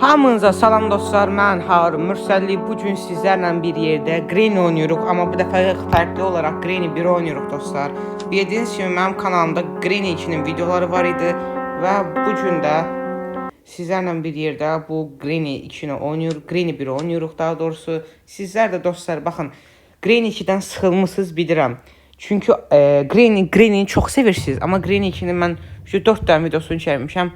Hamınıza salam dostlar, mən Harun Mürsəlli. Bu gün sizlərlə bir yerdə Granny oynayırıq, amma bu dəfə fərqli olaraq Granny 1 oynayırıq dostlar. Bildiyiniz kimi mənim kanalımda Granny 2-nin videoları var idi və bu gün də sizlərlə bir yerdə bu Granny 2-ni oynayırıq, Granny 1 oynayırıq daha doğrusu. Sizlər də dostlar baxın, Granny 2-dən sıxılmısınız bilirəm. Çünki Granny-ni çox sevirsiniz, amma Granny 2-nin mən şu 4 dənə videosunu çəkmişəm.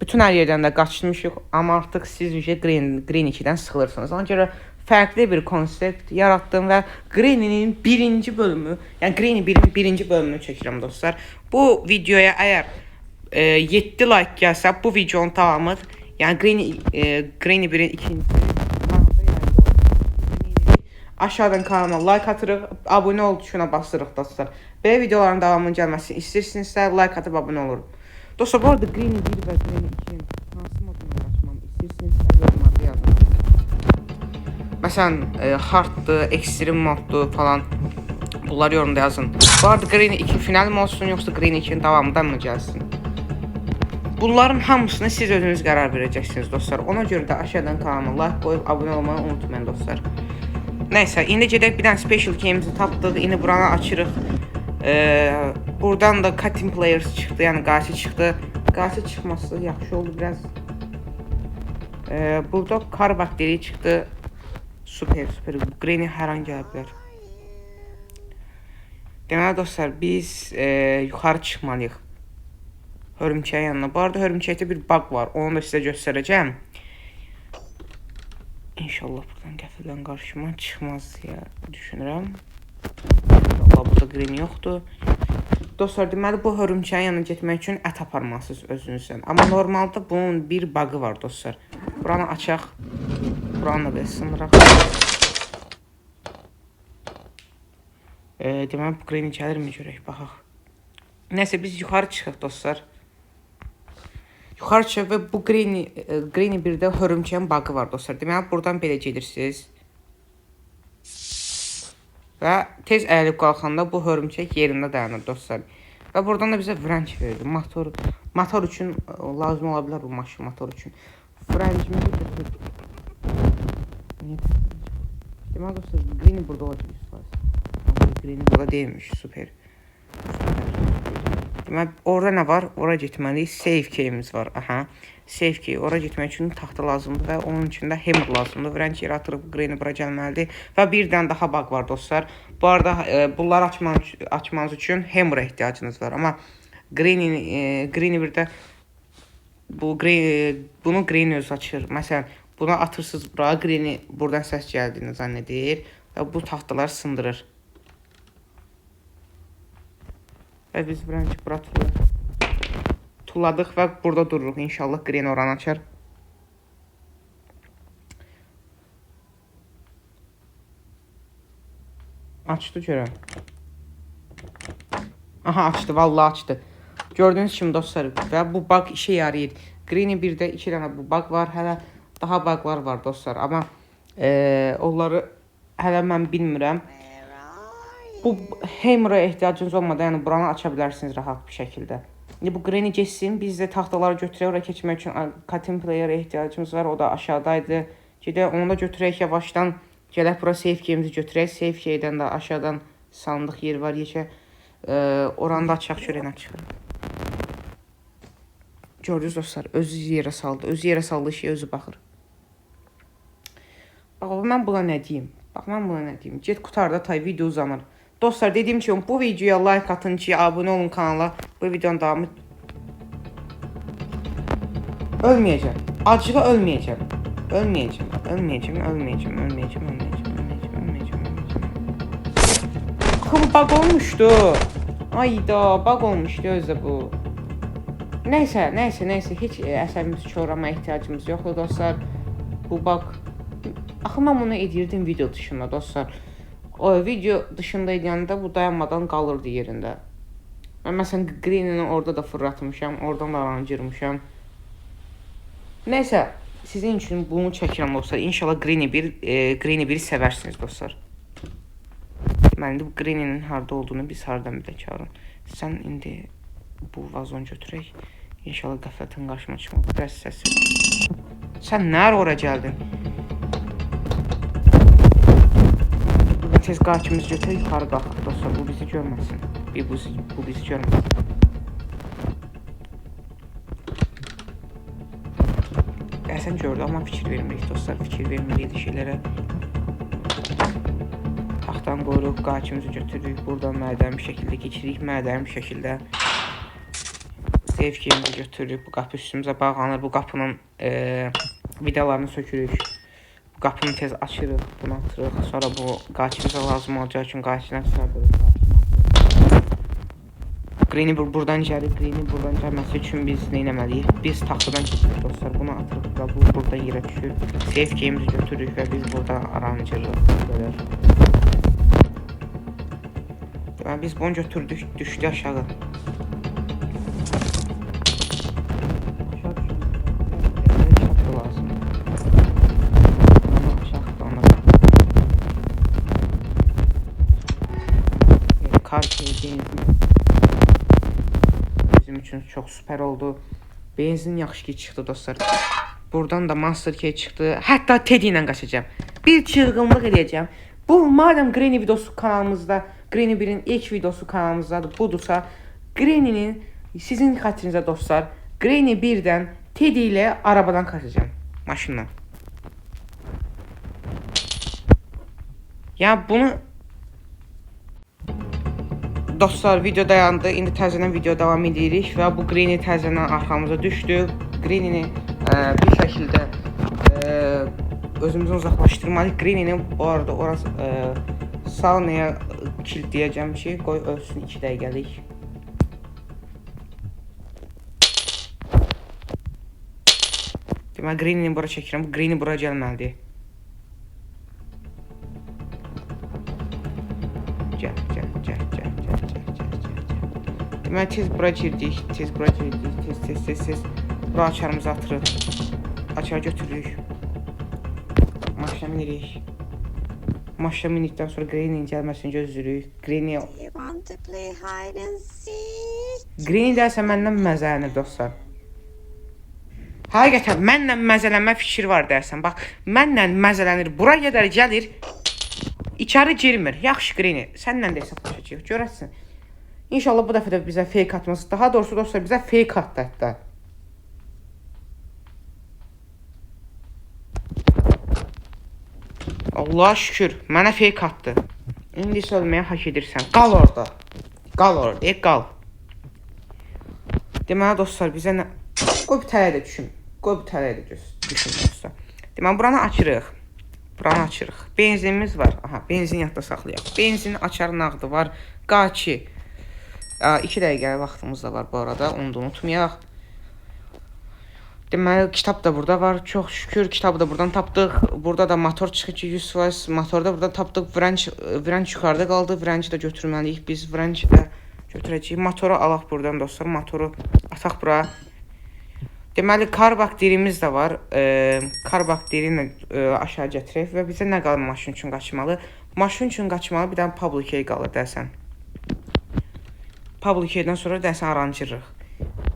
Bütün hər yerdən də qaçmışıq, amma artıq siz uje Granny 2-dən sıxılırsınız. Ona görə fərqli bir konsept yaratdım və Granny-nin birinci bölümü, yəni Granny 1-in birinci bölümünü çəkirəm dostlar. Bu videoya əgər 7 like gəlsə, bu videonun tamamı, yəni Granny 1-in ikincisi kanalda yayında olacaq. Aşağıdan kanalıma like atırıq, abunə ol tuşuna basırıq dostlar. Belə videoların davamının gəlməsini istəyirsinizsə like atıb abunə olun. Dostlar, bu arada Granny 1 və Granny 2-nin hansı moduna qaçmamı istəyirsinizsə yorumlarda yazın. Məsələn, harddır, extreme moddur falan. Bunları yorumda yazın. Bu arada Granny 2 final mi olsun yoxsa Granny 2-nin davamından mı gəlsin? Bunların hamısını siz özünüz qərar verəcəksiniz dostlar. Ona görə də aşağıdan kanalıma like qoyub abunə olmayı unutmayın dostlar. Nəysə, indi gedək bir dənə special key'imizi tapdıq. İndi buranı açırıq. Buradan da Cutting Players çıxdı, yəni qarşı çıxdı. Qarşı çıxması yaxşı oldu biraz. Burada kar bakteri çıxdı. Super, super. Granny hər an gələ bilər. Deməli dostlar, biz yuxarı çıxmalıyıq. Hörümçəyin yanına. Bu arada hörümçəkdə bir bug var. Onu da sizə göstərəcəm. İnşallah buradan qəfildən qarşıma çıxmaz deyə düşünürəm. İnşallah burada Granny yoxdur. Dostlar, deməli bu hörümçəyin yanına getmək üçün ət aparmalısınız özünüzdən. Amma normalda bunun bir bug'ı var dostlar. Buranı açaq. Buranı da belə sındıraq. Deməli bu Granny gəlirmi görək, baxaq. Nəysə biz yuxarı çıxıq dostlar. Yuxarı çıxıq və bu Granny 1-də hörümçəyin bug'ı var dostlar. Deməli buradan belə gedirsiniz. Və tez əyilib qalxanda bu hörümçək yerində dayanır dostlar. Və buradan da bizə wrench verdi. Motor üçün lazım ola bilər bu maşın motor üçün. Wrenchimizi götürdük. Niyə təslim? Deməli dostlar, Granny burada olacaq 100%. Granny burada deyilmiş, super. Deməli orada nə var? Ora getməliyik. Save key'imiz var. Aha. Save key. Ora getmək üçün taxta lazımdır və onun üçün də hammer lazımdır. Wrench yerə atırıq, Granny bura gəlməlidir. Və bir dənə daha bug var dostlar. Bu arada bunları açmanız üçün hammer'a ehtiyacınız var. Amma Granny 1-də bu bunu Granny özü açır. Məsələn, bunu atırsınız bura, Granny buradan səs gəldiyini zənn edir və bu taxtaları sındırır. Və biz wrench bura tulladıq və burada dururuq. İnşallah Granny oranı açar. Açdı görən. Aha açdı, vallahi açdı. Gördüyünüz kimi dostlar və bu bug işə yarayır. Granny 1-də 2 dənə bu bug var. Hələ daha buglar var dostlar, amma onları hələ mən bilmirəm. Bu hammer'a ehtiyacınız olmadan, yəni buranı aça bilərsiniz rahat bir şəkildə. İndi bu Granny getsin, biz də taxtaları götürək, ora keçmək üçün Cutting Player'a ehtiyacımız var, o da aşağıdaydı. Gedək, onu da götürək yavaşdan. Gələk bura save key'imizi götürək. Save key'dən də aşağıdan sandıq yeri var, yekə. Oranı da açaq, görək nə çıxır. Gördünüz dostlar, özü yerə saldı. Özü yerə saldığı şeyə özü baxır. Bax, mən buna nə deyim? Bax, mən buna nə deyim? Get qutar da tay video uzanır. Dostlar, dediyim kimi bu videoya like atın ki, abunə olun kanala. Bu videonun davamı ölməyəcəm. Acığa ölməyəcəm. Ölməyəcəm, ölməyəcəm, ölməyəcəm, ölməyəcəm, ölməyəcəm, ölməyəcəm, ölməyəcəm, ölməyəcəm. Axı bu bug olmuşdu. Ayda, bug olmuşdu özü bu. Nəysə, nəysə, nəysə, heç əsəbimizi korlama ehtiyacımız yoxdur dostlar. Bu bug. Axı mən bunu edirdim video dışında dostlar. O video dışında edəndə bu dayanmadan qalırdı yerində. Mən məsələn Granny-ni orada da fırlatmışam, oradan da aranı girmişəm. Nəysə, sizin üçün bunu çəkirəm dostlar. İnşallah Granny 1-i sevərsiniz dostlar. Deməli, bu Granny-nin harda olduğunu biz hardan bilək Harun? Sən indi bu vazonu götürək. İnşallah qəflətən qarşıma çıxmaz. Biraz səs. Sən nə ara ora gəldin? Tez qaçımızı götürək, yuxarı qalxaq dostlar. Bu bizi görməsin. Bu bizi görməsin. Əsən gördü, amma fikir vermirik dostlar. Fikir vermirik şeylərə. Taxtan qoyuruq, qaçımızı götürürük. Buradan mədən bir şəkildə keçirik. Mədən bir şəkildə safe götürürük. Bu qapı üstümüzə bağlanır. Bu qapının vidalarını sökürük. Bu qapını tez açırıq, bunu atırıq. Sonra bu qaçımıza lazım olacağı üçün qaçını çıxardırıq. Granny buradan gəlir. Granny buradan gəlməsi üçün biz nə etməliyik? Biz taxtadan keçirik dostlar. Bunu atırıq və bu buradan yerə düşür. Safe game'imizi götürürük və biz burada aranjırıq. Bu qədər. Deməli biz bunu götürdük, düşdü aşağı. Aşağı düşdü. Kitab lazım. Onu aşağı ona. Kar benzin bizim üçün çox süper oldu. Benzin yaxşı ki çıxdı dostlar. Buradan da Master Key çıxdı. Hətta Teddy ilə qaçacağam. Bir çılgınlıq eləyəcəm. Bu madəm Granny videosu kanalımızda, Granny 1-in ilk videosu kanalımızdadır, budursa, Granny'nin sizin xətrinizə dostlar, Granny 1-dən Teddy ilə arabadan qaçacağam. Maşınla. Ya bunu dostlar, video dayandı. İndi təzədən video davam edirik və bu Granny təzədən arxamıza düşdü. Granny'ni bir şəkildə özümüzdən uzaqlaşdırmalıyıq. Granny'ni bu arada orası saunaya kilitləyəcəm ki, qoy ölsün 2 dəqiqəlik. Deməli Granny'ni bura çəkirəm. Bu Granny bura gəlməlidir. Gəl, gəl, gəl, gəl, gəl, gəl, gəl, gəl, gəl. Deməli tez bura girdik, tez bura girdik, tez, tez, tez, tez. Bura açarımızı atırıq. Açar götürürük. Maşına minirik. Maşına mindikdən sonra Granny-nin gəlməsini gözləyirik. Granny? Granny dəsə məndən məzələnir dostlar. Həqiqətən mənlə məzələnmə fikri var deyəsən. Bax, mənlə məzələnir. Bura qədər gəlir. İçəri girmir. Yaxşı Granny, səninlə də hesablaşacağıq. Görərsən. İnşallah bu dəfə də bizə fake atmaz. Daha doğrusu dostlar bizə fake atdı hətta. Allah'a şükür, mənə fake atdı. İndi isə ölməyə haqq edirsən. Qal orada. Qal orada, qal. Deməli dostlar, bizə nə... Qoy bir tələyə də düşüm. Qoy bir tələyə də düşüm dostlar. Deməli buranı açırıq. Buranı açırıq. Benzinimiz var. Aha, benzin yadda saxlayaq. Benzin açar nağdı var. Qaçı. 2 dəqiqə vaxtımız da var bu arada. Onu da unutmayaq. Deməli kitab da burada var. Çox şükür kitabı da buradan tapdıq. Burada da motor çıxır ki 100%. Motoru da buradan tapdıq. Wrench yuxarıda qaldı. Wrench də götürməliyik. Biz wrench də götürəcəyik. Motoru alaq buradan dostlar. Motoru ataq bura. Deməli kar bakterimiz də var. Kar bakterini aşağı gətirək və bizə nə qalır maşın üçün qaçmalı? Maşın üçün qaçmalı bir dənə public key qalır deyəsən. Public key-dən sonra deyəsən aranjırıq.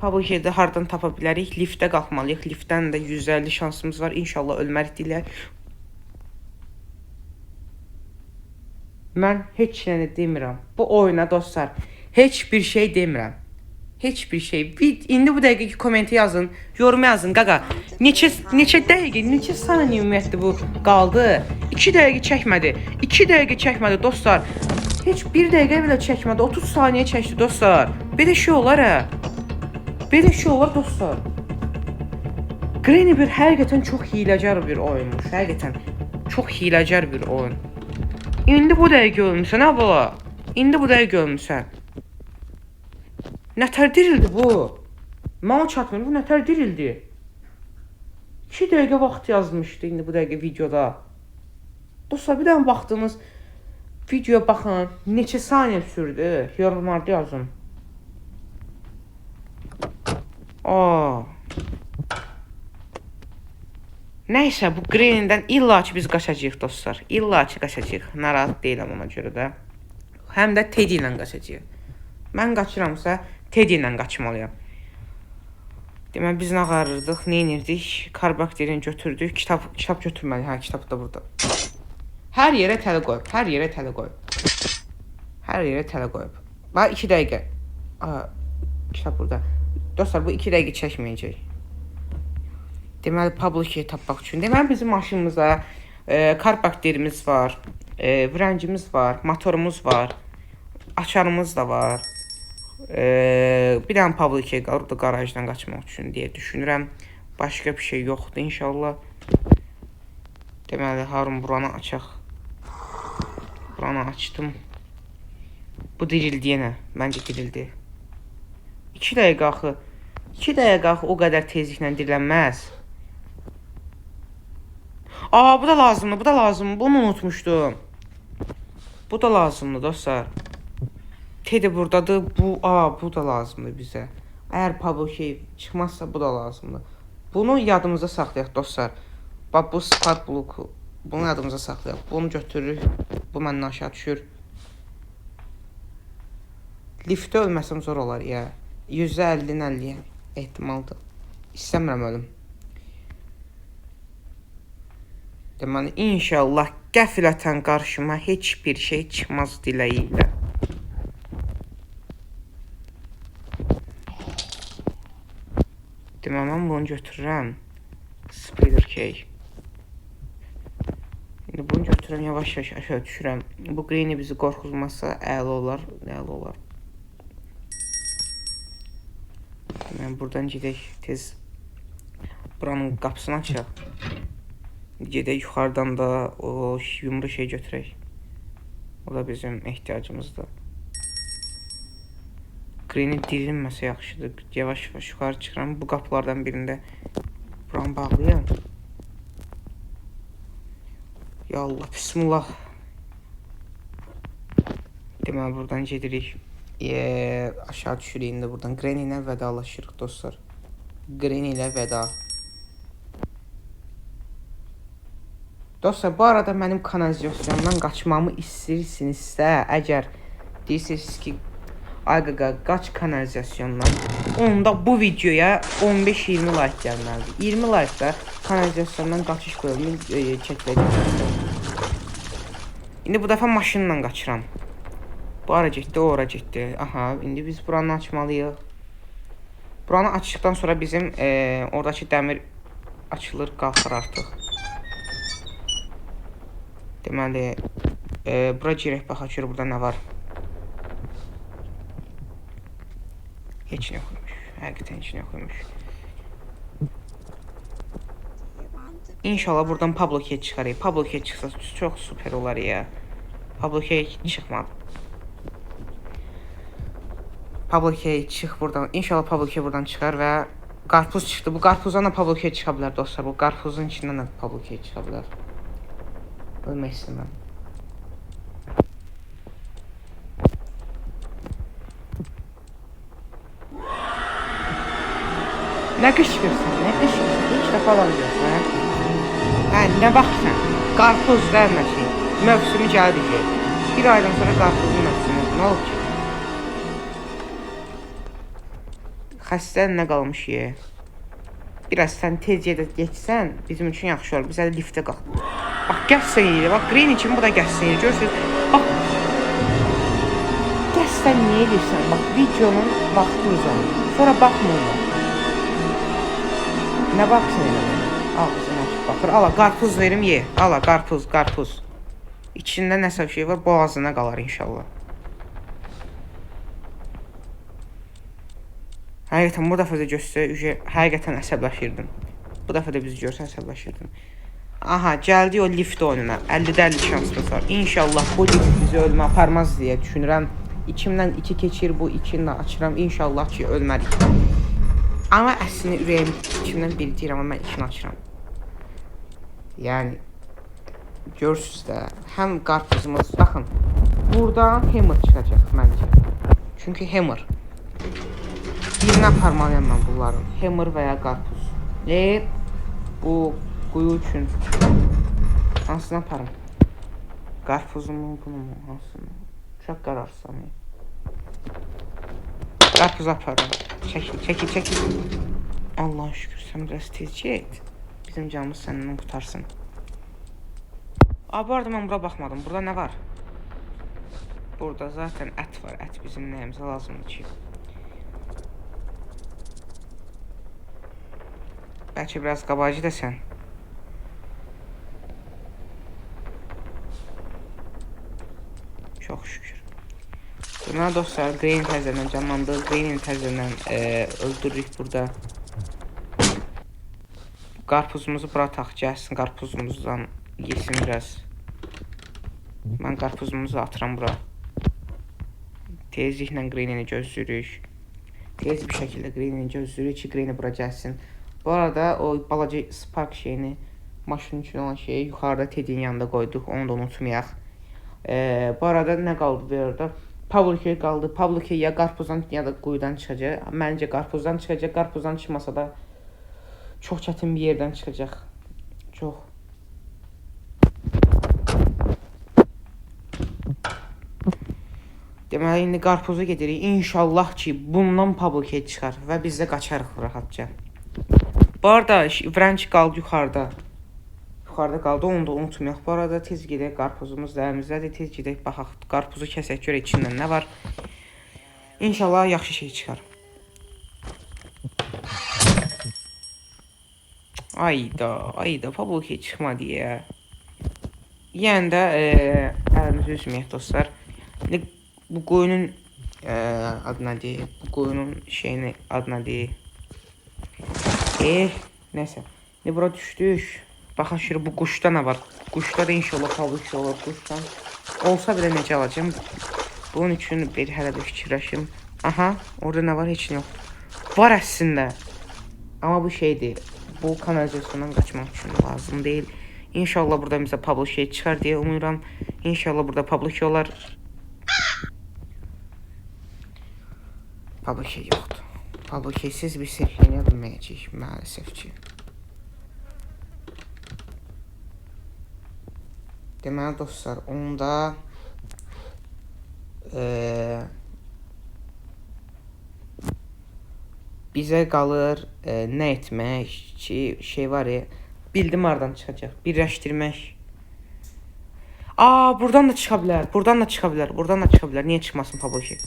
Public key-də hardan tapa bilərik? Liftdə qalxmalıyıq. Liftdən də 150 şansımız var. İnşallah ölmərik deyirlər. Mən heç nə demirəm. Bu oyuna dostlar, heç bir şey demirəm. Heç bir şey. İndi bu dəqiqə ki kommenti yazın, yorum yazın qaqa. Neçə dəqiqə, neçə saniyə ümumiyyətlə bu qaldı? 2 dəqiqə çəkmədi. 2 dəqiqə çəkmədi dostlar. Heç bir dəqiqə belə çəkmədi. 30 saniyə çəkdi dostlar. Belə şey olar hə? Belə şey olar dostlar. Granny 1 həqiqətən çox hiləgar bir oyunmuş. Həqiqətən çox hiləgar bir oyun. İndi bu dəqiqə ölmüsən ha bala. İndi bu dəqiqə ölmüsən. Nətər dirildi bu? Mənə çatmır. Bu nətər dirildi? 2 dəqiqə vaxt yazmışdı indi bu dəqiqə videoda. Dostlar, bir dənə baxdınız videoya baxın, neçə saniyə sürdü? Yorumlarda yazın. Aa. Nəysə, bu Granny-dən illa ki biz qaçacağıq dostlar. İlla ki qaçacağıq. Narahat deyiləm ona görə də. Həm də Teddy ilə qaçacağıq. Mən qaçıramsa Teddy ilə qaçmalıyam. Deməli biz nə qarırdıq, nə edirdik? Karbakterini götürdük. Kitab götürməli. Hə, kitab da burada. Hər yerə tələ qoyub, hər yerə tələ qoyub. Hər yerə tələ qoyub. Bax 2 dəqiqə. Aa, kitab burada. Dostlar, bu 2 dəqiqə çəkməyəcək. Deməli, public tapmaq üçün. Deməli, bizim maşınımızda karbakterimiz var, vrəncimiz var, motorumuz var, açarımız da var. Bir dənə public qalır da qarajdan qaçmaq üçün deyə düşünürəm. Başqa bir şey yoxdur inşallah. Deməli, Harun buranı açaq. Buranı açdım. Bu dirildi yenə. Məncə dirildi. 2 dəqiqə axı. 2 dəqiqə axı o qədər tezliklə dirilənməz. Aa, bu da lazımdır, bu da lazımdır. Bunu unutmuşdum. Bu da lazımdır dostlar. Teddy buradadır. Bu da lazımdır bizə. Əgər Pablo şey çıxmazsa bu da lazımdır. Bunu yadımızda saxlayaq dostlar. Bax bu spark bloku. Bunu yadımızda saxlayaq. Bunu götürürük. Bu məndən aşağı düşür. Liftdə ölməsəm zor olar ya. %50-nin 50-yə ehtimaldır. İstəmirəm ölüm. Deməli inşallah qəflətən qarşıma heç bir şey çıxmaz diləyi ilə. Deməli mən bunu götürürəm. Spider Cake. İndi bunu götürürəm, yavaş-yavaş aşağı düşürəm. Bu Granny bizi qorxuzmazsa əla olar, əla olar. Deməli buradan gedək tez buranın qapısını açaq. Gedək yuxarıdan da o yumru şey götürək. O da bizim ehtiyacımızdır. Granny dirilməsə yaxşıdır. Yavaş-yavaş yuxarı çıxıram. Bu qapılardan birində buranı bağlayam. Ya Allah, bismillah. Deməli buradan gedirik. Aşağı düşürük indi buradan. Granny ilə vədalaşırıq dostlar. Granny ilə vəda. Dostlar, bu arada mənim kanalizasyondan qaçmamı istəyirsinizsə, əgər deyirsiniz ki, ay qaqa, qaç kanalizasyondan, onda bu videoya 15-20 like gəlməlidir. 20 like-da kanalizasyondan qaçış bölümü çəkiləcək. İndi bu dəfə maşınla qaçıram. Bu ara getdi, o ora getdi. Aha, indi biz buranı açmalıyıq. Buranı açdıqdan sonra bizim oradakı dəmir açılır, qalxır artıq. Deməli, bura girək baxaq gör burada nə var. Heç nə yox imiş. Həqiqətən heç nə yox imiş. İnşallah buradan Pablo Cake çıxarıq. Pablo Cake çıxsa çox super olar ya. Pablo Cake çıxmadı. Pablo Cake çıx buradan. İnşallah Pablo Cake buradan çıxar və qarpız çıxdı. Bu qarpuzdan da Pablo Cake çıxa bilər dostlar. Bu qarpuzun içindən də Pablo Cake çıxa bilər. Ölmək istəmirəm. Nə qışqırsan, nə qışqırsan? İlk dəfə alamıyorsun, hə? Hə, nə baxırsan? Qarpız verməsin. Mövsümü gəldi ki. Bir aydan sonra qarpızın mövsümüdür. Nə olub ki? Xəstə nə qalmış ye? Biraz sən tez yerdə getsən, bizim üçün yaxşı olar. Biz hələ liftə qalx. Bax, gəzsən yerə. Bax, Granny kimi bu da gəzsən yerə. Görürsünüz? Bax, gəzsən niyə edirsən? Bax, videonun vaxtı uzanır. Sonra baxma ona. Nə baxsın elə mənə? Ağzını açıb baxır. Ala, qarpız verim, ye. Ala, qarpız, qarpız. İçində nəsə bir şey var, boğazına qalar inşallah. Həqiqətən bu dəfə də görsə, həqiqətən əsəbləşirdim. Bu dəfə də bizi görsə əsəbləşirdim. Aha, gəldi o lift oyununa. 50-də 50 şansımız var. İnşallah bu lift bizi ölmə aparmaz deyə düşünürəm. İçimdən 2 keçir, bu 2-ni də açıram. İnşallah ki, ölmərik. Amma əslində ürəyim içimdən biri deyir, amma mən 2-ni açıram. Yəni görürsünüz də, həm qarpızımız, baxın, buradan hammer çıxacaq məncə. Çünki hammer. Birini aparmalıyam mən bunların. Hammer və ya qarpız. Bu quyu üçün hansını aparım? Qarpızımı, bunu mu, hansını? Çox qararsam. Qarpız aparım. Çəkil, çəkil, çəkil. Allah şükür, sən biraz tez get. Bizim canımız səndən qurtarsın. Aa, bu arada mən bura baxmadım. Burada nə var? Burada zaten ət var. Ət bizim nəyimizə lazımdır ki. Bəlkə biraz qabağa gedəsən. Çox şükür. Deməli dostlar, Granny təzədən canlandı. Granny təzədən öldürürük burada. Qarpuzumuzu bura taq, gəlsin qarpuzumuzdan yesin biraz. Mən qarpuzumuzu atıram bura. Tezliklə Granny-ni gözləyirik. Tez bir şəkildə Granny-ni gözləyirik ki, Granny bura gəlsin. Bu arada o balaca spark şeyini, maşın üçün olan şeyi yuxarıda Teddy'nin yanında qoyduq. Onu da unutmayaq. Bu arada nə qaldı bu arada? Public qaldı. Public ya qarpuzdan ya da quyudan çıxacaq. Məncə qarpuzdan çıxacaq. Qarpuzdan çıxmasa da çox çətin bir yerdən çıxacaq. Çox. Deməli, indi qarpuzu gedirik. İnşallah ki, bundan public çıxar və biz də qaçarıq rahatca. Bu arada Wrench qaldı yuxarıda. Yuxarıda qaldı, onu da unutmayaq. Bu arada tez gedək, qarpuzumuz da əlimizdədir. Tez gedək, baxaq, qarpuzu kəsək, görək içindən nə var. İnşallah yaxşı şey çıxar. Ayda, ayda, public çıxmadı ya. Yəni də əlimizi üzməyək dostlar. İndi bu qoyunun adına deyil, bu qoyunun şeyini adına deyil. Neyse. İndi bura düşdük. Baxaq şöyle bu quşda nə var? Quşda da inşallah public olur quşdan. Olsa belə necə alacağım? Bunun üçün bir hələ bir fikirləşim. Aha, orada nə var? Heç nə yoxdur. Var əslində. Amma bu şeydir. Bu kanalizasyondan qaçmaq üçün lazım deyil. İnşallah burada bizə public şey çıxar deyə umuram. İnşallah burada public olar. Public şey yoxdur. Public şeysiz bir sefləyə bilməyəcəyik maalesef ki. Deməli dostlar, onda bizə qalır nə etmək ki, şey var ya, bildim hardan çıxacaq. Birləşdirmək. Aa, buradan da çıxa bilər. Buradan da çıxa bilər. Buradan da çıxa bilər. Niyə çıxmasın public?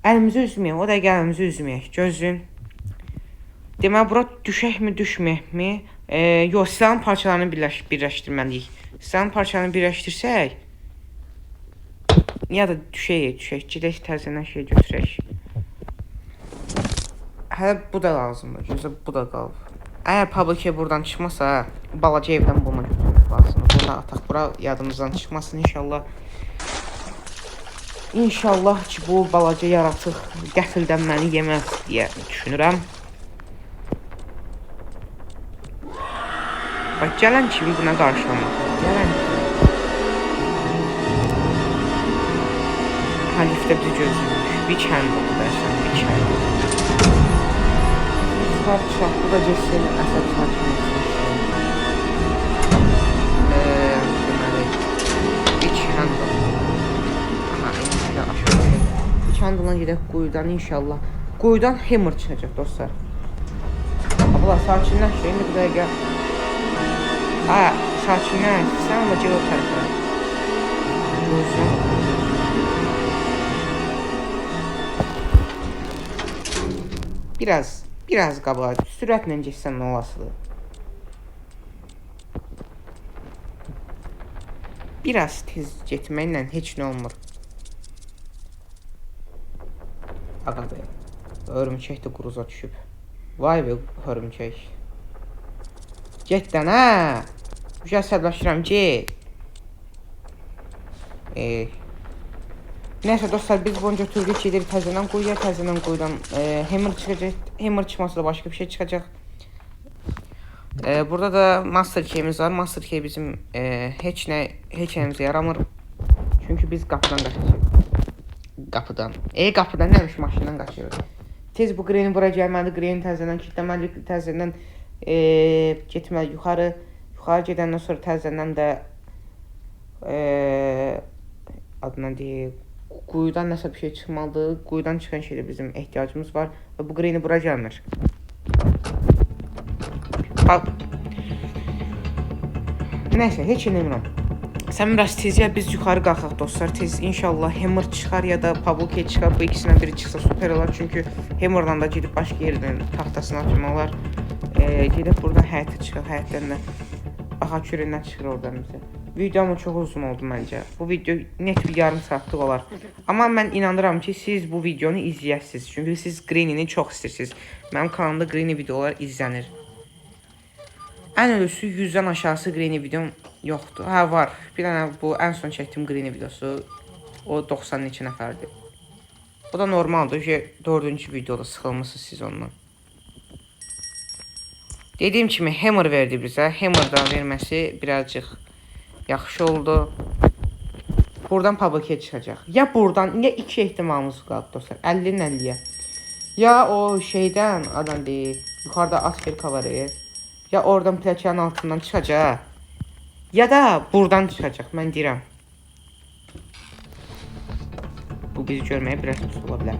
Əlimizi üzməyək. O dəqiqə əlimizi üzməyək. Gözləyin. Deməli, bura düşəkmi, düşməyəkmi? Yox, silahın parçalarını birləşdirməliyik. Silahın parçalarını birləşdirsək, ya da düşək, düşək. Gedək təzədən şey götürək. Hələ bu da lazımdır. Gözlə, bu da qalıb. Əgər public buradan çıxmasa, balaca evdən bunu götürmək lazımdır. Bunu ataq bura, yadımızdan çıxmasın inşallah. İnşallah ki, bu balaca yaratıq qəfildən məni yeməz deyə düşünürəm. Bax, gələn kimi buna qarşılamaq. Gələn kimi. Ha, liftdə bizi gözləyirmiş. Bir kənd oldu dərsən, bir kənd. Çıxar, çıxar. Bu da getsin, əsəb sakinləşsin. Deməli, bir kənd oldu. Aha, indi aşağı düşək. Bir kənd olan gedək quyudan inşallah. Quyudan hammer çıxacaq dostlar. Abla, sakinləş, indi bu dəqiqə. Ha, sakinləş, sən amma gel o tərəfə. Gözünə bax. Biraz qabağa, sürətlə getsən nə olasıdır. Biraz tez getməklə heç nə olmur. Ağa be, hörümçək də quruza düşüb. Vay be, hörümçək. Get də nə? Əsəbləşirəm, get. Neyse dostlar, biz bunu götürdük, gedirik təzədən quyuya, təzədən quyudan hammer çıxacaq. Hammer çıxmasa da başqa bir şey çıxacaq. Burada da Master Key'imiz var. Master Key bizim heç nəyimizə yaramır. Çünki biz qapıdan qaçacaq. Qapıdan. Qapıdan neymiş, maşından qaçırıq. Tez bu Granny bura gəlməli, Granny təzədən kilitləməli, təzədən getməli yuxarı. Yuxarı gedəndən sonra təzədən də adına deyil, Quyudan nəsə bir şey çıxmalıdır. Quyudan çıxan şeydə bizim ehtiyacımız var. Və bu Granny bura gəlmir. Bax. Nəysə, heç eləmirəm. Sən biraz tez gəl, biz yuxarı qalxaq dostlar. Tez inşallah Hammer çıxar ya da Pablo çıxar. Bu ikisindən biri çıxsa super olar. Çünki Hammer'dan da gedib başqa yerdən taxtasını açmaq olar. Gedib buradan həyətə çıxaq. Həyətdən də baxaq görək nə çıxır oradan bizə. Video amma çox uzun oldu məncə. Bu video net bir yarım saatlıq olar. Amma mən inanıram ki, siz bu videonu izləyəsiniz. Çünki siz Granny-ni çox istəyirsiniz. Mənim kanalımda Granny videolar izlənir. Ən ölüsü 100-dən aşağısı Granny videom yoxdur. Hə var. Bir dənə bu ən son çəkdiyim Granny videosu o 90 neçə nəfərdir. O da normaldır ki, 4-cü videoda sıxılmısınız siz ondan. Dediyim kimi Hammer verdi bizə. Hammer'dan verməsi birazcıq yaxşı oldu. Buradan Pablo çıxacaq. Ya buradan, ya iki ehtimalımız qaldı dostlar. 50-nin 50-yə. Ya o şeydən, adam deyil, yuxarıda asferka var. Ya oradan pləkanın altından çıxacaq. Ya da buradan çıxacaq, mən deyirəm. Bu bizi görməyə biraz pis ola bilər.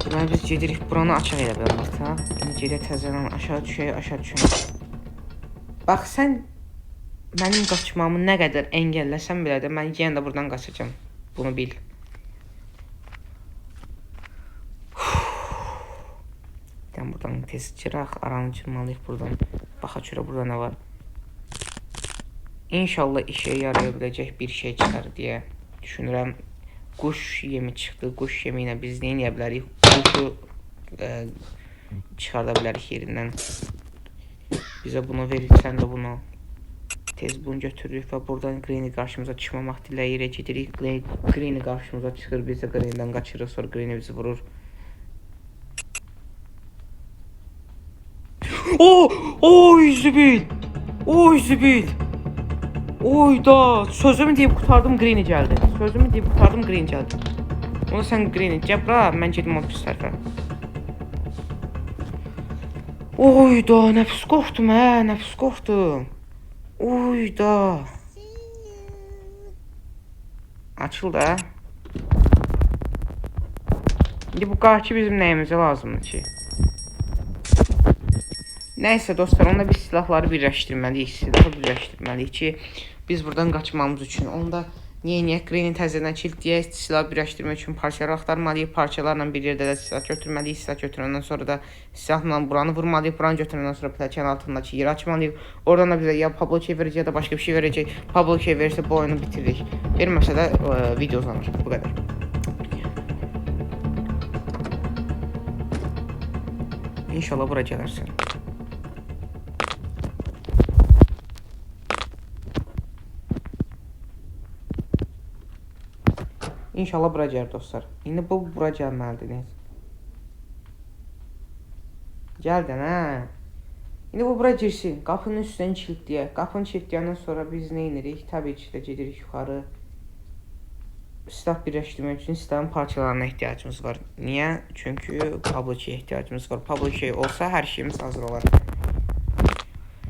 Deməli biz gedirik, buranı açaq elə bilər artıq. İndi gedək təzədən aşağı düşək, aşağı düşək. Bax sən mənim qaçmamı nə qədər əngəlləsən belə də mən yenə də buradan qaçacağam. Bunu bil. Dən buradan tez çıxaq, aranı cırmalıyıq buradan. Baxa görə burada nə var. İnşallah işə yaraya biləcək bir şey çıxar deyə düşünürəm. Quş yemi çıxdı. Quş yemi ilə biz nə edə bilərik? Quşu çıxarda bilərik yerindən. Bizə bunu verir, sən də bunu. Tez bunu götürürük və buradan Granny qarşımıza çıxmamaq diləyilə gedirik. Granny qarşımıza çıxır, biz də Granny'dən qaçırıq, sonra Granny bizi vurur. Oh! Oy zibil! Oy zibil! Oy da! Sözümü deyib qurtardım, Granny gəldi. Sözümü deyib qurtardım, Granny gəldi. Onu sən Granny gəl bura, mən gedim o pis tərəfə. Oy da, nə pis qorxdum hə, nə pis qorxdum. Oy da. Açıl da. İndi bu qarçı bizim nəyimizə lazımdır ki? Nəysə dostlar, onda biz silahları birləşdirməliyik. Silahı birləşdirməliyik ki, biz buradan qaçmamız üçün. Onda niyə Granny təzədən kilidləyək, silah birləşdirmək üçün parçaları axtarmalıyıq. Parçalarla bir yerdə də silah götürməliyik. Silah götürəndən sonra da silahla buranı vurmalıyıq. Buranı götürəndən sonra pləkanın altındakı yeri açmalıyıq. Oradan da bizə ya Pablo Key verəcək ya da başqa bir şey verəcək. Pablo Key verirsə bu oyunu bitiririk. Verməsə də video uzanır. Bu qədər. İnşallah bura gələrsən. İnşallah bura gəlir dostlar. İndi bu bura gəlməlidir. Neysə. Gəldin hə. İndi bu bura girsin. Qapının üstündən kilidləyək. Qapını kilidləyəndən sonra biz nə edirik? Təbii ki də gedirik yuxarı. Silah birləşdirmək üçün silahın parçalarına ehtiyacımız var. Niyə? Çünki Pablo Key'e ehtiyacımız var. Pablo Key olsa hər şeyimiz hazır olar.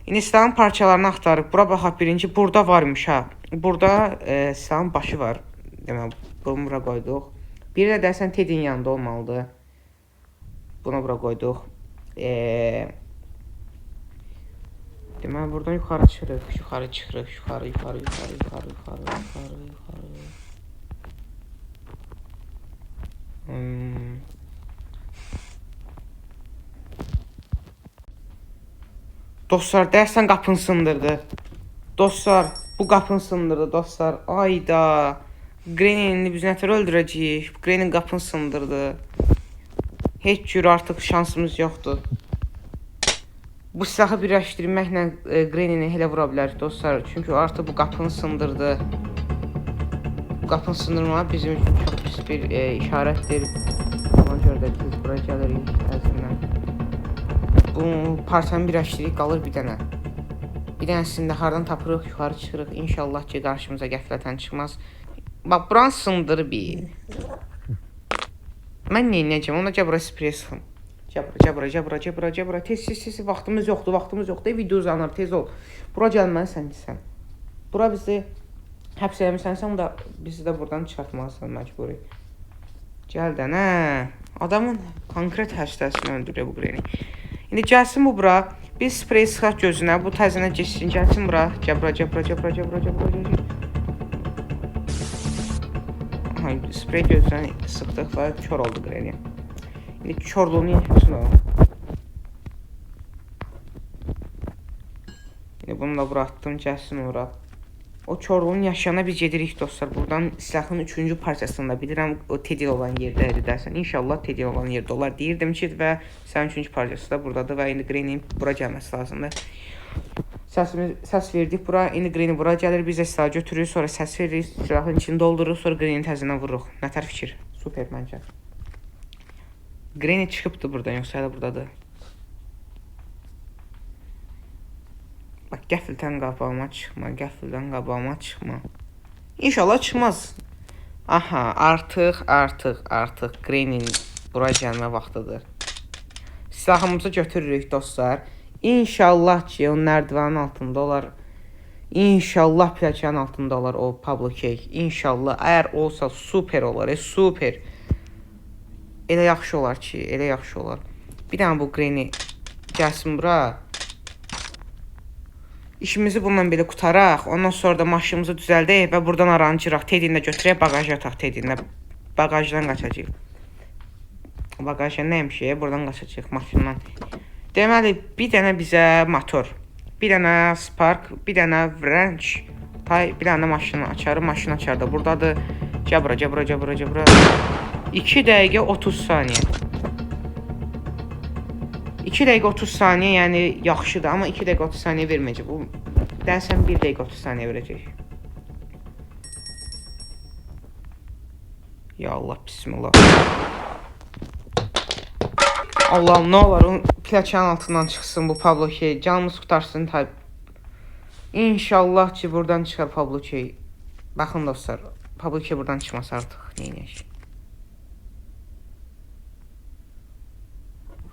İndi silahın parçalarını axtarırıq. Bura baxaq birinci. Burada varmış ha. Burada silahın başı var. Deməli, bunu bura qoyduq. Bir də deyəsən Teddy'nin yanında olmalıdır. Bunu bura qoyduq. Deməli, buradan yuxarı çıxırıq, yuxarı çıxırıq, yuxarı, yuxarı, yuxarı, yuxarı, yuxarı, yuxarı, yuxarı. Dostlar, deyəsən qapını sındırdı. Dostlar, bu qapını sındırdı dostlar. Ayda. Granny indi biz nətər öldürəcəyik? Granny qapını sındırdı. Heç cür artıq şansımız yoxdur. Bu silahı birləşdirməklə Granny-ni elə vura bilərik dostlar. Çünki artıq bu qapını sındırdı. Bu qapını sındırmaq bizim üçün çox pis bir işarətdir. Ona görə də biz bura gəlirik təzədən. Bu parçanı birləşdiririk, qalır bir dənə. Bir dənəsini də hardan tapırıq, yuxarı çıxırıq. İnşallah ki, qarşımıza qəflətən çıxmaz. Bax, buranı sındır bir. Mən nə edəcəm? Ona gəl bura sprey sıxım. Gəl bura, gəl bura, gəl bura, gəl bura, gəl bura. Tez, tez, tez, vaxtımız yoxdur, vaxtımız yoxdur. Video uzanır, tez ol. Bura gəlməlisən ki sən. Bura bizi Həbs eləmisənsə, onu da bizi də buradan çıxartmalısan məcburi. Gəl də, nə? Adamın konkret həstəsini öldürüyor bu Granny. İndi gəlsin bu bura. Bir sprey sıxaq gözünə. Bu təzənə getsin. Gəlsin bura. Gəl bura, gəl bura, gəl bura, gəl bura, gəl bura, gəl bura. Aha, sprey gözünə sıxdıq və kör oldu Granny. İndi körlüğünü yaşasın o. İndi bunu da bura attım. Gəlsin ora. O korluğun yaşayana biz gedirik dostlar. Buradan silahın 3-cü parçasında bilirəm o Teddy olan yerdədir dersən. İnşallah Teddy olan yerdə olar deyirdim ki və silahın 3-cü parçası da buradadır və indi Granny-in bura gəlməsi lazımdır. Səs verdik bura. İndi Granny bura gəlir, biz də silahı götürürük, sonra səs veririk, silahın içini doldururuq, sonra Granny-ni təzədən vururuq. Nətər fikir? Super məncə. Granny çıxıbdı buradan, yoxsa hələ buradadır? Bak qəfildən qabağıma çıxma, qəfildən qabağıma çıxma. İnşallah çıxmaz. Aha, artıq Granny-nin bura gəlmə vaxtıdır. Silahımızı götürürük dostlar. İnşallah ki, o nərdivanın altında olar. İnşallah pilləkənin altında olar o Pablo Cake. İnşallah. Əgər olsa super olar, super. Elə yaxşı olar ki, elə yaxşı olar. Bir dənə bu Granny gəlsin bura. İşimizi bununla belə qutaraq, ondan sonra da maşınımızı düzəldək və buradan aranıcıraq. Teddy-ni də götürək, baqaja ataq Teddy-ni. Bagajdan qaçacağıq. Baqajda nəymiş, buradan qaçacağıq maşından. Deməli, bir dənə bizə motor, bir dənə spark, bir dənə wrench, tay, bir dənə maşını açarı, maşın açarı da buradadır. Gəl bura, gəl bura, gəl bura, gəl bura. 2 dəqiqə 30 saniyə. 2 dəqiqə 30 saniyə, yəni yaxşıdır, amma 2 dəqiqə 30 saniyə verməyəcək. Bu deyəsən 1 dəqiqə 30 saniyə verəcək. Ya Allah, bismillah. Allah'ım nə olar, o pilləkənin altından çıxsın bu Pablo Key. Canımız qurtarsın tay. İnşallah ki buradan çıxar Pablo Key. Baxın dostlar, Pablo Key buradan çıxmasa artıq neynəyək?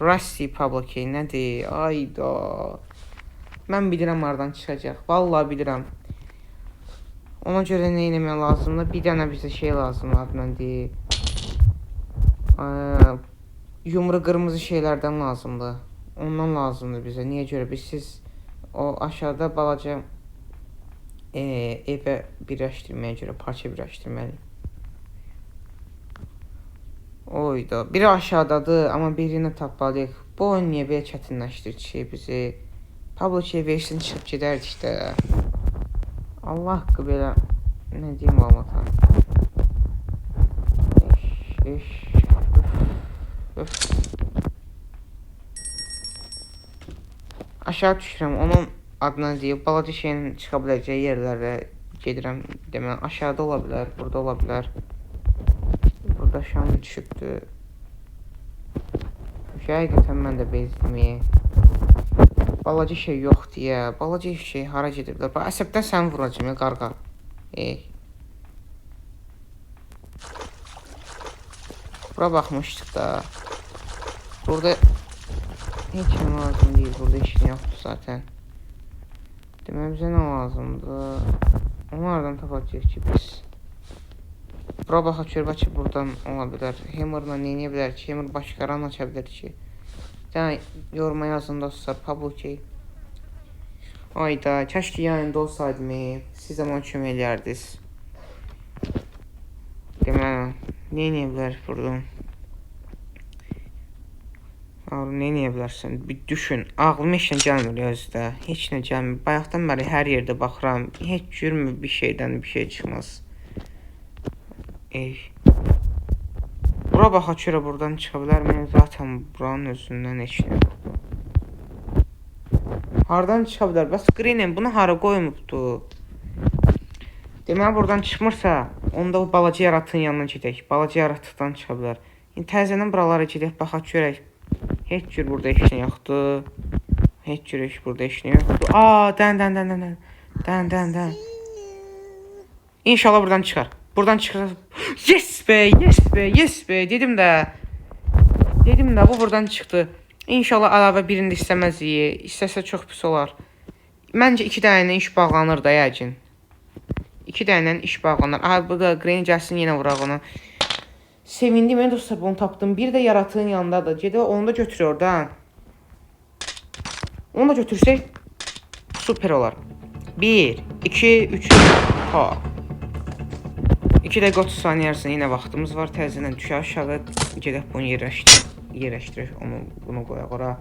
Rusty Pablo Key nədir? Ayda. Mən bilirəm hardan çıxacaq. Vallahi bilirəm. Ona görə nə etmək lazımdır? Bir dənə bizə şey lazımdır, adına deyir. Yumru qırmızı şeylərdən lazımdır. Ondan lazımdır bizə. Niyə görə? Biz siz o aşağıda balaca evə birləşdirməyə görə parça birləşdirməliyik. Oyda. Biri aşağıdadır, amma birini tapmalıyıq. Bu oyun niyə belə çətinləşdirir ki bizi? Pablo Key versin çıxıb gedərdik də. Allah haqqı belə nə deyim vallahi. Eş, öf, öf. Aşağı düşürəm, onun adına deyib, balaca şeyin çıxa biləcəyi yerlərə gedirəm. Deməli, aşağıda ola bilər, burada ola bilər. Burada şam düşübdür. Həqiqətən mən də bezdim. Balaca şey yox deyə, balaca şey hara gedə bilər? Bax, əsəbdən səni vuracağım, ya, qarğa. Ey. Bura baxmışdıq da. Burada heç nə lazım deyil, burada heç nə yoxdur zaten. Deməli, bizə nə lazımdır? Onu hardan tapacağıq ki biz? Bura baxaq gör, bəlkə buradan ola bilər. Hammerla nə edə bilər ki? Hammer başqaranı aça bilər ki. Dənə yoruma yazın dostlar, Pablo Key. Ayda, kaş ki yayında olsaydım, siz də mənə kömək eləyərdiniz. Deməli, nə edə bilər buradan? Harun, nə edə bilərsən? Bir düşün. Ağlıma heç nə gəlmir özü də. Heç nə gəlmir. Bayaqdan bəri hər yerdə baxıram. Heç cürmü bir şeydən bir şey çıxmaz. Ey. Bura baxaq görə buradan çıxa bilər. Mən zaten buranın özündən heç nə yoxdur. Hardan çıxa bilər? Bəs Granny bunu hara qoymubdu? Deməli buradan çıxmırsa, onda o balaca yaratığın yanına gedək. Balaca yaratıqdan çıxa bilər. İndi təzədən buralara gedək, baxaq görək. Heç cür burada heç nə yoxdur. Heç cür heç burada heç nə yoxdur. Aa, dən dən dən dən dən. Dən dən dən. İnşallah buradan çıxar. Buradan çıxar. Yes be, yes be, yes be. Dedim də. Dedim də bu buradan çıxdı. İnşallah əlavə birini də istəməz. İstəsə çox pis olar. Məncə 2 dənə iş bağlanır da yəqin. 2 dənə iş bağlanar. Aha, bu da Granny gəlsin yenə vuraq onu. Sevindim, mən dostlar bunu tapdım. Bir də yaratığın yanındadır. Gedə onu da götürür oradan. Onu da götürsək super olar. 1, 2, 3. Ha. 2 dəqiqə 30 saniyə ərzində yenə vaxtımız var. Təzədən düşək aşağı, gedək bunu yerləşdirək, onu bunu qoyaq ora.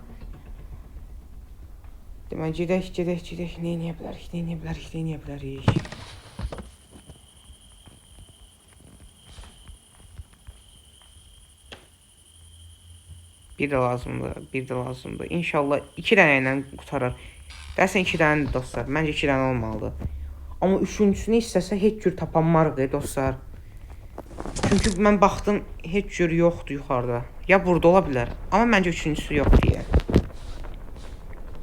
Deməli gedək, gedək, gedək. Nə edə bilərik, nə edə bilərik, nə edə bilərik? Bir də lazımdır, bir də lazımdır. İnşallah 2 dənə ilə qurtarar. Dəsən 2 dənədir dostlar. Məncə 2 dənə olmalıdır. Amma üçüncüsünü istəsə heç cür tapanmarıq dostlar. Çünki mən baxdım heç cür yoxdur yuxarıda. Ya burada ola bilər. Amma məncə üçüncüsü yox deyə.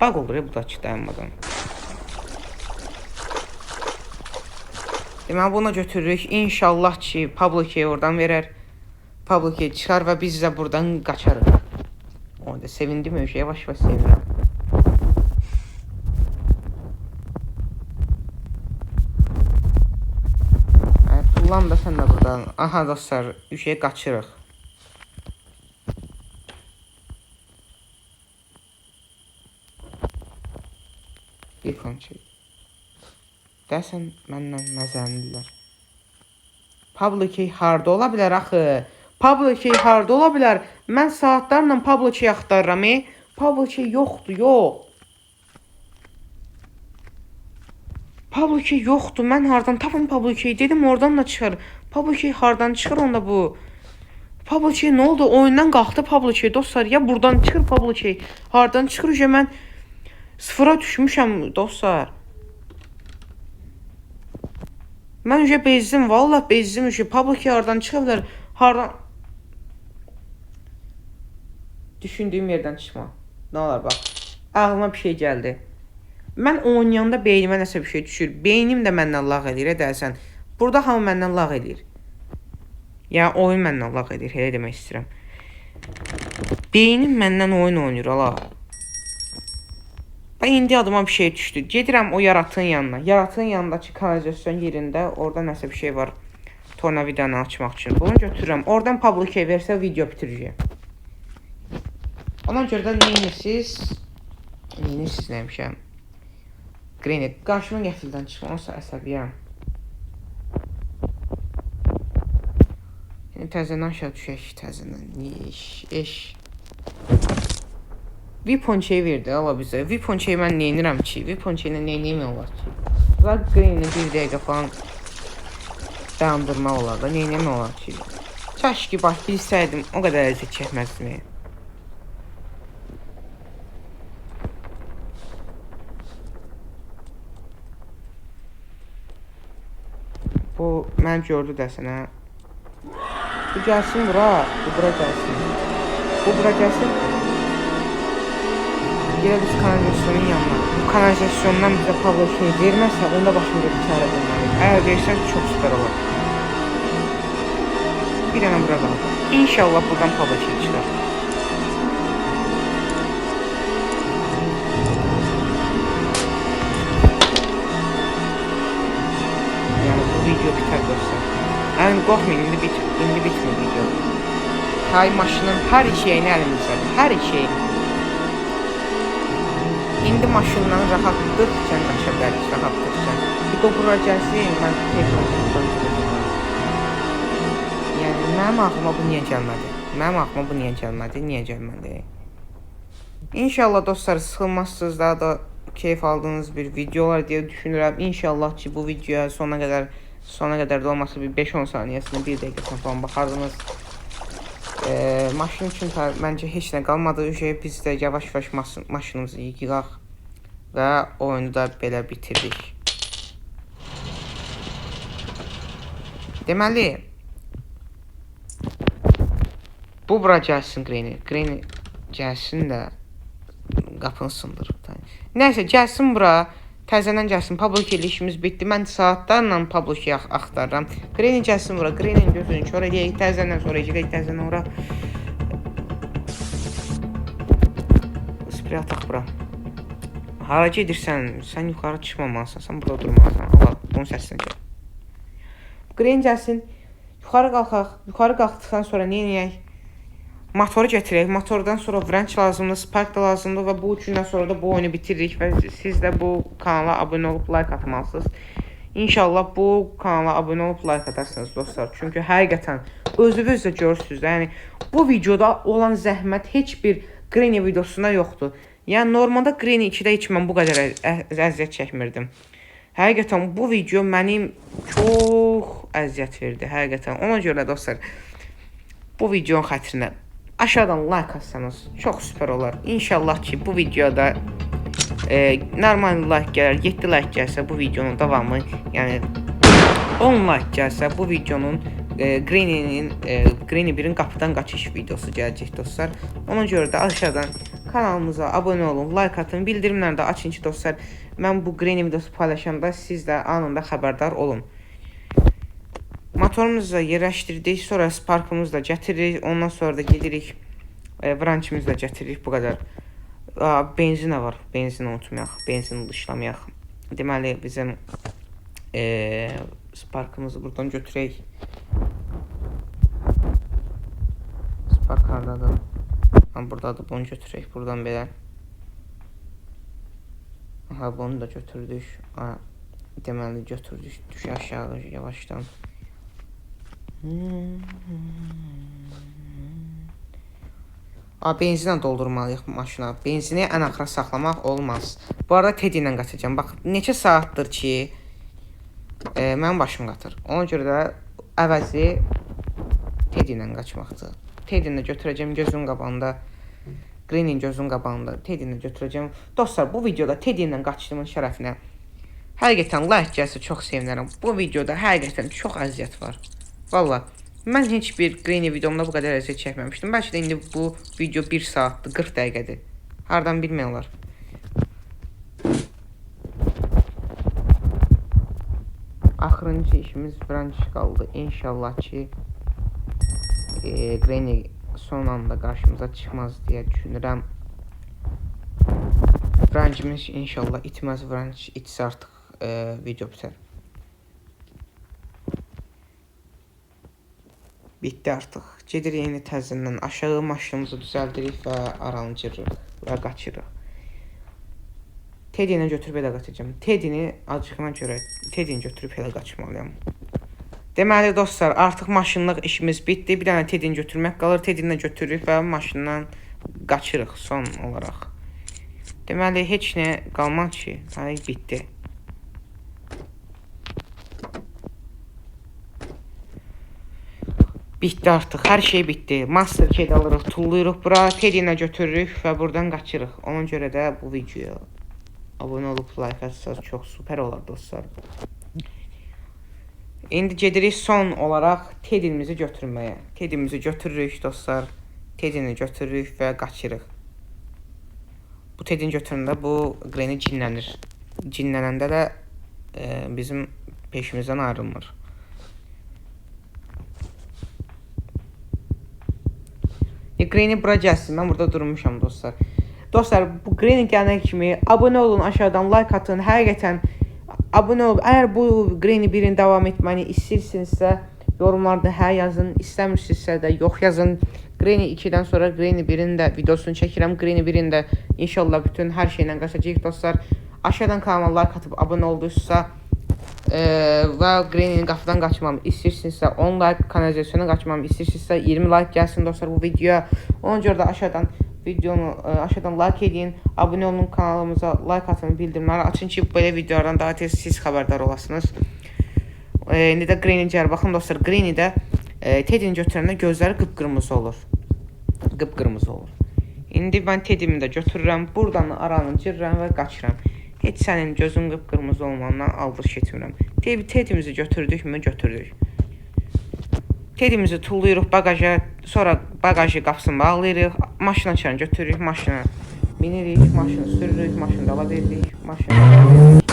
Bug olur ya bu da ki dayanmadan. Deməli bunu götürürük. İnşallah ki Public oradan verər. Public çıxar və biz də buradan qaçarıq. Onu da sevindim öyle yavaş yavaş sevinirəm. Yəni, tullan da sən də buradan. Aha dostlar, üşəyə qaçırıq. Bir konçey. Dəsən mənlə məzənlilər. Public harda ola bilər axı? Public harda ola bilər? Mən saatlarla Public axtarıram. Public yoxdur, yox. Public yoxdur. Mən hardan tapım Public? Dedim oradan da çıxır. Public hardan çıxır onda bu? Public nə oldu? Oyundan qalxdı Public dostlar. Ya buradan çıxır Public. Hardan çıxır? Uje mən sıfıra düşmüşəm dostlar. Mən uje bezdim, vallah bezdim uje. Public hardan çıxa bilər? Hardan? Düşündüyüm yerdən çıxma. Nə olar bax. Ağlıma bir şey gəldi. Mən oynayanda beynimə nəsə bir şey düşür. Beynim də məndən lağ eləyir, dəsən. Burada hamı məndən lağ eləyir. Yəni oyun məndən lağ eləyir, elə demək istəyirəm. Beynim məndən oyun oynayır, ala. Bax indi adıma bir şey düşdü. Gedirəm o yaratığın yanına. Yaratığın yanındakı kanalizasyon yerində orada nəsə bir şey var. Tornavidanı açmaq üçün. Bunu götürürəm. Oradan public versə video bitirəcəyəm. Ona görə də neynirsiz? Neynirsiz neymişəm? Granny, qarşıma qəfildən çıxma, onsa əsəbiyəm. Yəni təzədən aşağı düşək, təzədən. İş, iş. Weapon şey verdi ala bizə. Weapon şey mən neynirəm ki? Weapon şeylə neyniyəm olar ki? Bunlar Granny bir dəqiqə falan dayandırmaq olar da, neynəmək olar ki? Kaş ki bax bilsəydim, o qədər əziyyət çəkməzdim. Bu mən gördü dəsən hə. Bu gəlsin bura, bu bura gəlsin. Bu bura gəlsin. Gələ biz kanalizasyonun yanına. Bu kanalizasyondan bizə Pablo şey verməzsə, onda başımıza bir çarə bulmalıyıq. Əgər versə çox süper olar. Bir dənə bura qaldı. İnşallah buradan Pablo şey çıxar. Yəni bu video bitər dostlar. Yəni qorxmayın, indi bitmir video. Hay maşının hər şeyini əlimizdədir. Hər şeyini. İndi maşından rahatlıqca qaça bilərik, rahatlıqca. Bir o bura gəlsin, mən telefonu çıxacağam. Yəni mənim ağlıma bu niyə gəlmədi? Mənim ağlıma bu niyə gəlmədi? Niyə gəlmədi? İnşallah dostlar sıxılmazsınız, daha da keyif aldığınız bir video olar deyə düşünürəm. İnşallah ki bu videoya sona qədər də olmasa bir 5-10 saniyəsində, 1 dəqiqəsində falan baxardınız. Maşın üçün məncə heç nə qalmadı. Biz də yavaş-yavaş maşınımızı yığaq və oyunu da belə bitirdik. Deməli, bu bura gəlsin Granny. Granny gəlsin də qapını sındırıb. Nəysə, gəlsin bura. Təzədən gəlsin. Public ilə işimiz bitdi. Mən saatlarla public axtarıram. Granny gəlsin bura. Granny-nin gözünü kör eləyək. Təzədən sonra gedək, təzədən ora. Sprey ataq bura. Hara gedirsən? Sən yuxarı çıxmamalısan. Sən burada durmalısan. Allah, bunun səsini gəl. Granny gəlsin. Yuxarı qalxaq. Yuxarı qalxdıqdan sonra nə edək? Motoru gətirək. Motordan sonra wrench lazımdır, spark da lazımdır və bu üçündən sonra da bu oyunu bitiririk və siz də bu kanala abunə olub like atmalısınız. İnşallah bu kanala abunə olub like atarsınız dostlar. Çünki həqiqətən özünüz də görürsünüz də, yəni bu videoda olan zəhmət heç bir Granny videosunda yoxdur. Yəni normalda Granny 2-də heç mən bu qədər əziyyət çəkmirdim. Həqiqətən bu video mənim çox əziyyət verdi həqiqətən. Ona görə dostlar, bu videonun xətrinə aşağıdan like atsanız çox süper olar. İnşallah ki bu videoda normal like gələr, 7 like gəlsə bu videonun davamı, yəni 10 like gəlsə bu videonun Granny'nin Granny 1-in qapıdan qaçış videosu gələcək dostlar. Ona görə də aşağıdan kanalımıza abunə olun, like atın, bildirimləri də açın ki dostlar, mən bu Granny videosu paylaşanda siz də anında xəbərdar olun. Motorumuzu da yerləşdirdik, sonra sparkımızı da gətiririk, ondan sonra da gedirik, wrenchimizi də gətiririk, bu qədər. Benzin də var, benzin unutmayaq, benzini dışlamayaq. Deməli, bizim sparkımızı buradan götürək. Spark hardadır? Ha, buradadır, bunu götürək buradan belə. Aha, bunu da götürdük. Ha, deməli götürdük, düş aşağı yavaşdan. Benzinlə doldurmalıyıq maşına. Benzini ən axıra saxlamaq olmaz. Bu arada Teddy ilə qaçacağam. Bax, neçə saatdır ki mənim başım qatır. Ona görə də əvəzi Teddy ilə qaçmaqdır. Teddy ilə götürəcəm gözümün qabağında. Granny'nin gözünün qabağında Teddy ilə götürəcəm. Dostlar, bu videoda Teddy ilə qaçdığımın şərəfinə həqiqətən like gəlsə çox sevinərəm. Bu videoda həqiqətən çox əziyyət var. Valla, mən heç bir Granny videomda bu qədər əziyyət çəkməmişdim. Bəlkə də indi bu video 1 saatdır, 40 dəqiqədir. Hardan bilmək olar. Axırıncı işimiz wrench qaldı. İnşallah ki Granny son anda qarşımıza çıxmaz deyə düşünürəm. Wrenchimiz inşallah itməz. Wrench itsə artıq video bitər. Bitdi artıq. Gedirik indi təzədən aşağı, maşınımızı düzəldirik və aralıcırıq və qaçırıq. Teddy-ni götürüb elə qaçacağam. Teddy-ni acığına görə Teddy-ni götürüb elə qaçmalıyam. Deməli dostlar, artıq maşınlıq işimiz bitdi. Bir dənə Teddy-ni götürmək qalır. Teddy-ni də götürürük və maşından qaçırıq son olaraq. Deməli heç nə qalmaz ki. Ay, bitdi. Bitdi artıq. Hər şey bitdi. Master Key alırıq, tullayırıq bura, Teddy-ni götürürük və buradan qaçırıq. Ona görə də bu videoya abunə olub like atsanız çox süper olar dostlar. İndi gedirik son olaraq Teddy'mizi götürməyə. Teddy'mizi götürürük dostlar. Teddy'ni götürürük və qaçırıq. Bu Teddy'ni götürəndə bu Granny cinlənir. Cinlənəndə də bizim peşimizdən ayrılmır. Granny bura gəlsin. Mən burada durmuşam dostlar. Dostlar, bu Granny gələn kimi abunə olun, aşağıdan like atın. Həqiqətən abunə olun. Əgər bu Granny 1-in davam etməni istəyirsinizsə, yorumlarda hə yazın. İstəmirsinizsə də yox yazın. Granny 2-dən sonra Granny 1-in də videosunu çəkirəm. Granny 1-in də inşallah bütün hər şeylə qaçacağıq dostlar. Aşağıdan kanalıma like atıp abunə olduysa və Granny'nin qapıdan qaçmamı istəyirsinizsə 10 like, kanalizasyona qaçmamı istəyirsinizsə 20 like gəlsin dostlar bu videoya. Ona görə də aşağıdan videonu aşağıdan like edin, abunə olun kanalımıza, like atın, bildirimləri açın ki, belə videolardan daha tez siz xəbərdar olasınız. İndi də Granny gəlir. Baxın dostlar, Granny-də Teddy'ni götürəndə gözləri qıpqırmızı olur. Qıpqırmızı olur. İndi mən Teddy'mi də götürürəm, buradan aranı cırıram və qaçıram. Heç sənin gözün qıpqırmızı olmandan aldırış etmirəm. Teddy'mizi götürdük mü? Götürdük. Teddy'mizi tullayırıq bagaja, sonra bagajı qapısını bağlayırıq, maşın açarını götürürük, maşına minirik, maşını sürürük, maşını dala veririk, maşını dala veririk.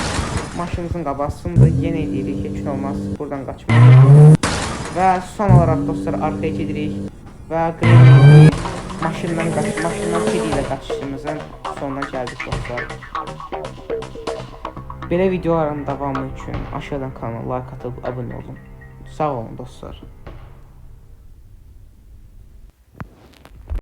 Maşınımızın qabağı sındı, yenə edirik, heç nə olmaz, buradan qaçmaq. Və son olaraq dostlar arxaya gedirik və Granny maşından maşından Teddy ilə qaçışımızın sonuna gəldik dostlar. Belə videoların davamı üçün aşağıdan kanala like atıb abunə olun. Sağ olun dostlar.